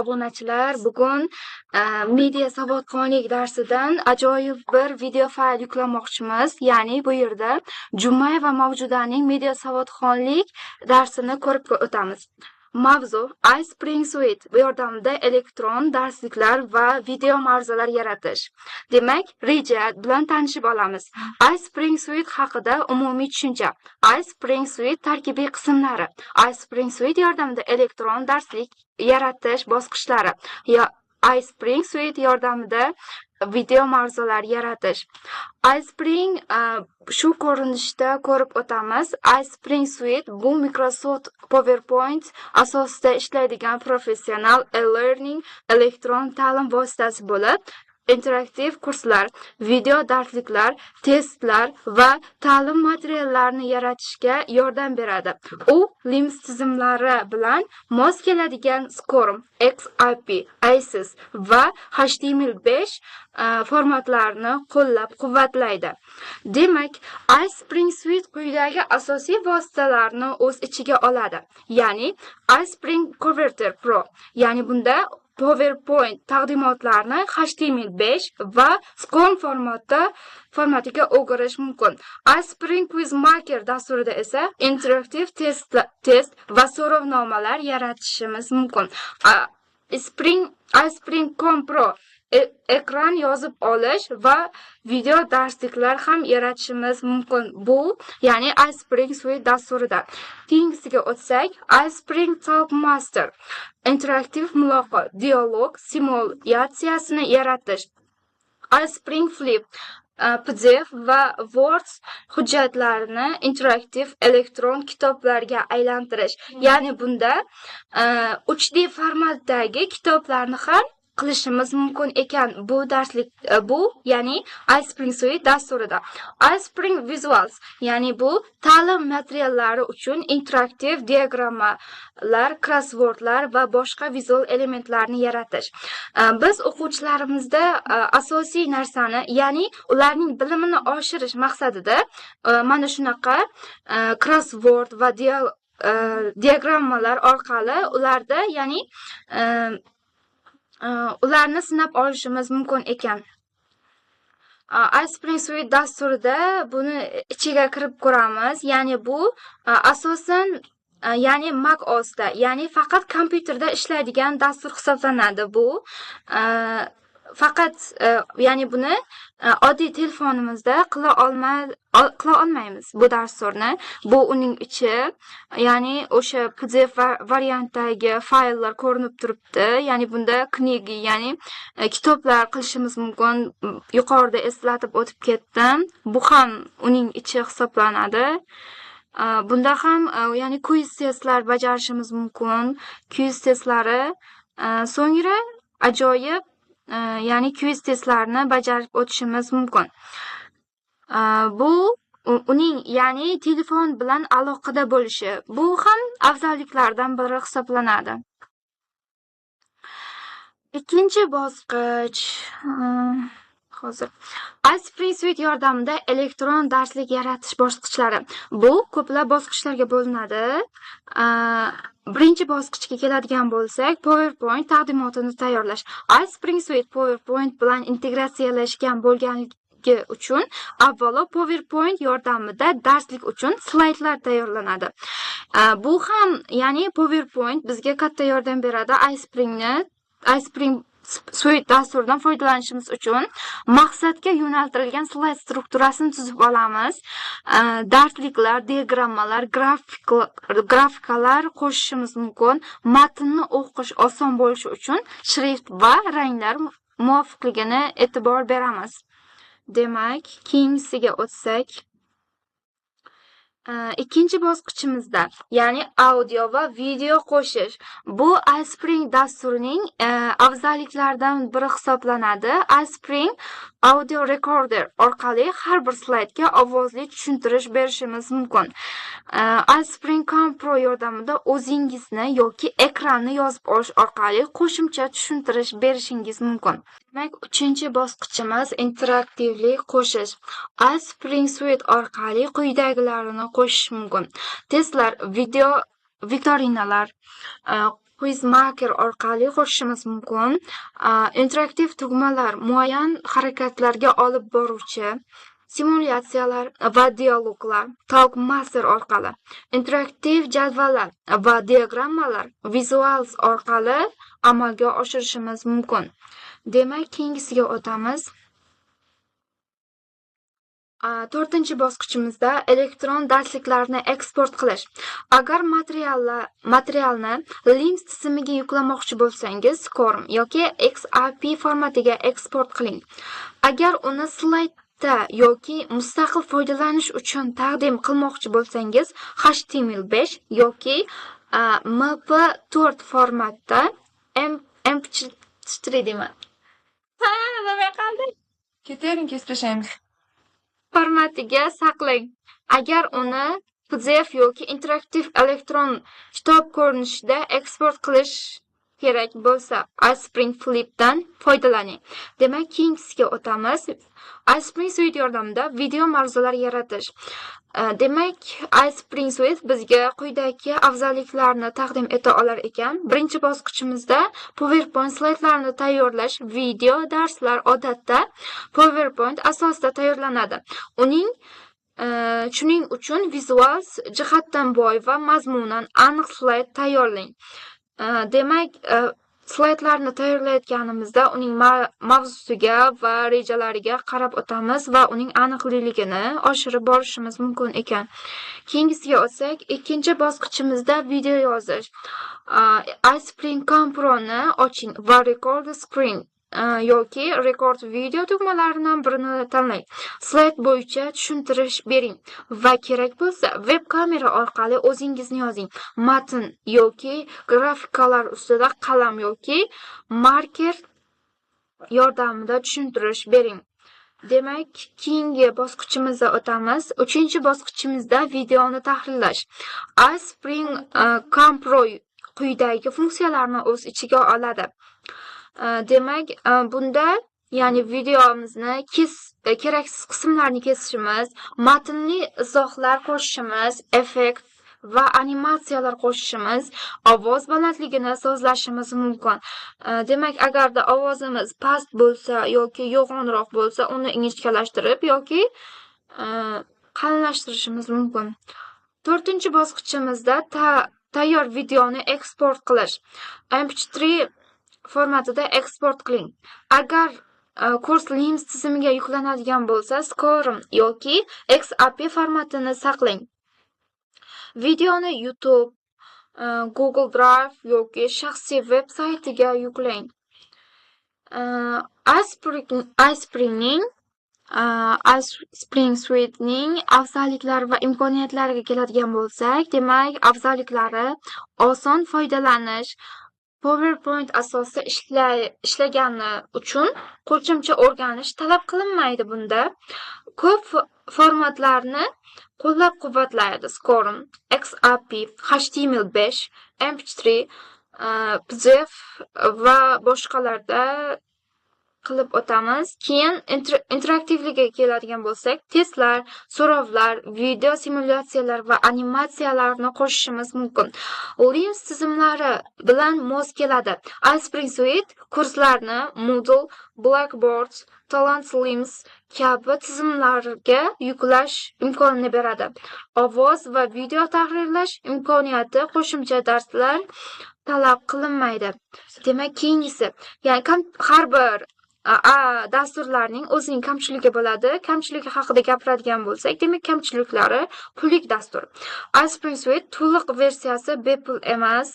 Obunachilar, bugun media savodxonlik darsidan ajoyib bir video fayl yuklamoqchimiz. Ya'ni bu yerda Jumayeva Mavjudaning media savodxonlik darsini ko'rib o'tamiz. Mavzu: iSpring Suite yordamida elektron darsliklar va video ma'ruzalar yaratish. Demak, reja bilan tanishib olamiz. iSpring Suite haqida umumiy tushuncha. iSpring Suite tarkibiy qismlari. iSpring Suite yordamida elektron darslik yaratish bosqichlari. iSpring Suite yordamida video ma'ruzalar yaratish. iSpring shu ko'rinishda ko'rib o'tamiz. iSpring Suite bu Microsoft PowerPoint asosida ishlaydigan professional e-learning elektron ta'lim vositasi bo'lib, interaktiv kurslar, video darsliklar, testlar va ta'lim materiallarini yaratishga yordam beradi. U LMS tizimlari bilan mos keladigan SCORM, XAPI, ACES va HTML5 formatlarini qo'llab-quvvatlaydi. Demak, iSpring Suite quyidagi asosiy vositalarni o'z ichiga oladi. Ya'ni iSpring Converter Pro, ya'ni bunda PowerPoint taqdimotlarni HTML5 va SCORM formatiga o'girish mumkin. iSpring Quiz Maker dasturida esa interaktiv test va so'rovnomalar yaratishimiz mumkin. iSpring Com Pro ekran yozib olish va video darsliklar ham yaratishimiz mumkin. Bu, ya'ni iSpring Suite dasturida. Keyingisiga o'tsak, iSpring Talk Master interaktiv muloqot, dialog simulyatsiyasini yaratish. iSpring Flip PDF va Word hujjatlarini interaktiv elektron kitoblarga aylantirish. Ya'ni bunda 3D formatdagi kitoblarni ham qilishimiz mumkin ekan bu darslik, bu ya'ni iSpring Suite dasturida. iSpring Visuals, ya'ni bu ta'lim materiallari uchun interaktiv diagrammalar, krossvordlar va boshqa vizual elementlarni yaratish. Biz o'quvchilarimizda asosiy narsani, ya'ni ularning bilimini oshirish maqsadida mana shunaqa krossvord va diagrammalar orqali ularda, ya'ni ularni sinab olishimiz mumkin ekan. iSpring Suite dasturida buni ichiga kirib ko'ramiz. Ya'ni bu asosan, ya'ni Mac OSda, ya'ni faqat kompyuterda ishlaydigan dastur hisoblanadi bu. Faqat ya'ni buni oddiy telefonimizda qila olmaymiz bu dasturni. Bu uning ichi, ya'ni o'sha PDF variantdagi fayllar ko'rinib turibdi. Ya'ni bunda книги, ya'ni kitoblar qilishimiz mumkin. Yuqorida eslatib o'tib ketdim. Bu ham uning ichi hisoblanadi. Bunda ham ya'ni quiz testlar bajarishimiz mumkin. Quiz testlari, so'ngra ajoyib, ya'ni quiz testlarni bajarib o'tishimiz mumkin. Bu uning, ya'ni telefon bilan aloqada bo'lishi. Bu ham afzalliklardan biri hisoblanadi. Ikkinchi bosqich, hozir iSpring Suite yordamida elektron darslik yaratish bosqichlari. Bu ko'plab bosqichlarga bo'linadi. Birinchi bosqichga keladigan bo'lsak, PowerPoint taqdimotini tayyorlash. iSpring Suite PowerPoint bilan integratsiyalashgan bo'lganligi uchun avvalo PowerPoint yordamida darslik uchun slaydlar tayyorlanadi. Bu ham, ya'ni PowerPoint bizga katta yordam beradi iSpring Suite dasturidan foydalanishimiz uchun maqsadga yo'naltirilgan slayd strukturasini tuzib olamiz. Darsliklar, diagrammalar, grafikalar qo'shishimiz mumkin. Matnni o'qish oson bo'lishi uchun shrift va ranglar muvofiqligini e'tibor beramiz. Demak, keyingisiga o'tsak, ikkinchi bosqichimizda, ya'ni audio va video qo'shish. Bu iSpring dasturining afzalliklaridan biri hisoblanadi. iSpring Audio Recorder orqali har bir slaydga ovozli tushuntirish berishimiz mumkin. iSpring Com Pro yordamida o'zingizni yoki ekranni yozib olish orqali qo'shimcha tushuntirish berishingiz mumkin. Demak, uchinchi bosqichimiz interaktivlik qo'shish. iSpring Suite orqali quyidagilarni qo'shish mumkin: testlar, video viktorinalar, Quizmaker orqali qo'shishimiz mumkin. Interaktiv tugmalar, muayyan harakatlarga olib boruvchi simulyatsiyalar va dialoglar Talkmaster orqali, interaktiv jadvallar va diagrammalar Visuals orqali amalga oshirishimiz mumkin. Demak, keyingisiga o'tamiz. To'rtinchi bosqichimizda elektron darsliklarni eksport qilish. Agar materialni LIMS tizimiga yuklamoqchi bo'lsangiz, SCORM yoki XAP formatiga eksport qiling. Agar uni slaydda yoki mustaqil foydalanish uchun taqdim qilmoqchi bo'lsangiz, HTML5 yoki MP4 formatda MP3 deyman. Ha, nima qoldi? Ketavering, kesib tashlaymiz. Formatiga saqlang. Agar uni PDF yoki interaktiv elektron kitob ko'rinishida eksport qilish kerak bo'lsa, iSpring Flip'dan foydalaning. Demak, keyingisiga o'tamiz. iSpring Suite yordamida video ma'ruzalar yaratish. Demak, iSpring Suite bizga quyidagi afzalliklarni taqdim eta olar ekan. Birinchi bosqichimizda PowerPoint slaydlarini tayyorlash. Video darslar odatda PowerPoint asosida tayyorlanadi. Shuning uchun vizual jihatdan boy va mazmunan aniq slayd tayyorlang. Demak, slaydlarni tayyorlayotganimizda uning mavzusiga va rejalariga qarab o'tamiz va uning aniqligini oshirib borishimiz mumkin ekan. Keyingisiga o'tsak, ikkinchi bosqichimizda video yozish. iSpring Campro'ni oching va Record Screen yoki Record Video tugmalaridan birini tanlang. Slayd bo'yicha tushuntirish bering va kerak bo'lsa veb kamera orqali o'zingizni yozing. Matn yoki grafikalar ustida qalam yoki marker yordamida tushuntirish bering. Demak, keyingi bosqichimizga o'tamiz. Uchinchi bosqichimizda videoni tahrirlash. iSpring Campro quyidagi funksiyalarni o'z ichiga oladi. Demak, bunda, ya'ni videomizni keraksiz qismlarini kesishimiz, matnli izohlar qo'shishimiz, effekt va animatsiyalar qo'shishimiz, ovoz balandligini sozlashimiz mumkin. Demak, agarda ovozimiz past bo'lsa yoki yo'g'onroq bo'lsa, uni ingichkalashtirib yoki qalinlashtirishimiz mumkin. To'rtinchi bosqichimizda tayyor videoni eksport qilish. MP3 formatida eksport qiling. Agar kurs LIMS tizimiga yuklanadigan bo'lsa, SCORM yoki XAP formatini saqlang. Videoni YouTube, Google Drive yoki shaxsiy veb saytiga yuklang. iSpring Suite'ning afzalliklari va imkoniyatlariga keladigan bo'lsak, demak, afzalliklari: oson foydalanish, PowerPoint asosida ishlagani uchun qo'shimcha o'rganish talab qilinmaydi bunda. Ko'p formatlarni qo'llab-quvvatlaydi: SCORM, XAP, HTML5, MP3, PDF va boshqalarda qilib o'tamiz. Keyin interaktivligiga keladigan bo'lsak, testlar, so'rovlar, video simulyatsiyalar va animatsiyalarni qo'shishimiz mumkin. LIMS tizimlari bilan mos keladi. iSpring Suite kurslarni Moodle, Blackboard, Talent LIMS kabi tizimlarga yuklash imkonini beradi. Ovoz va video tahrirlash imkoniyati, qo'shimcha darslar talab qilinmaydi. Demak, keyingisi, ya'ni har bir dasturlarning o'zining kamchiligi bo'ladi. Kamchiligi haqida gapiradigan bo'lsak, demak, kamchiliklari: pullik dastur. iSpring Suite to'liq versiyasi bepul emas.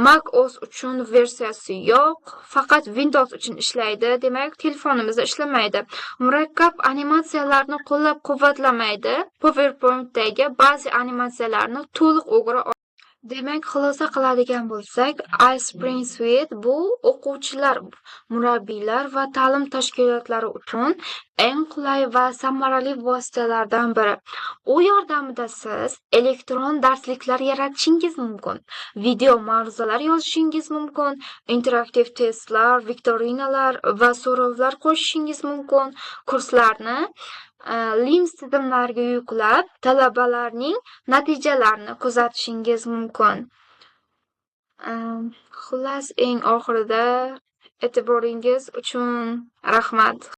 Mac OS uchun versiyasi yo'q, faqat Windows uchun ishlaydi. Demak, telefonimizda ishlamaydi. Murakkab animatsiyalarni qo'llab-quvvatlamaydi. PowerPointdagi ba'zi animatsiyalarni to'liq o'gira. Demak, xulosa qiladigan bo'lsak, iSpring Suite bu o'quvchilar, murabbiylar va ta'lim tashkilotlari uchun eng qulay va samarali vositalardan biri. U yordamida siz elektron darsliklar yaratishingiz mumkin, video ma'ruzalar yozishingiz mumkin, interaktiv testlar, viktorinalar va so'rovlar qo'shishingiz mumkin, kurslarni LIMS tizimlariga yuklab, talabalarning natijalarini kuzatishingiz mumkin. Xullas, eng oxirida e'tiboringiz uchun rahmat.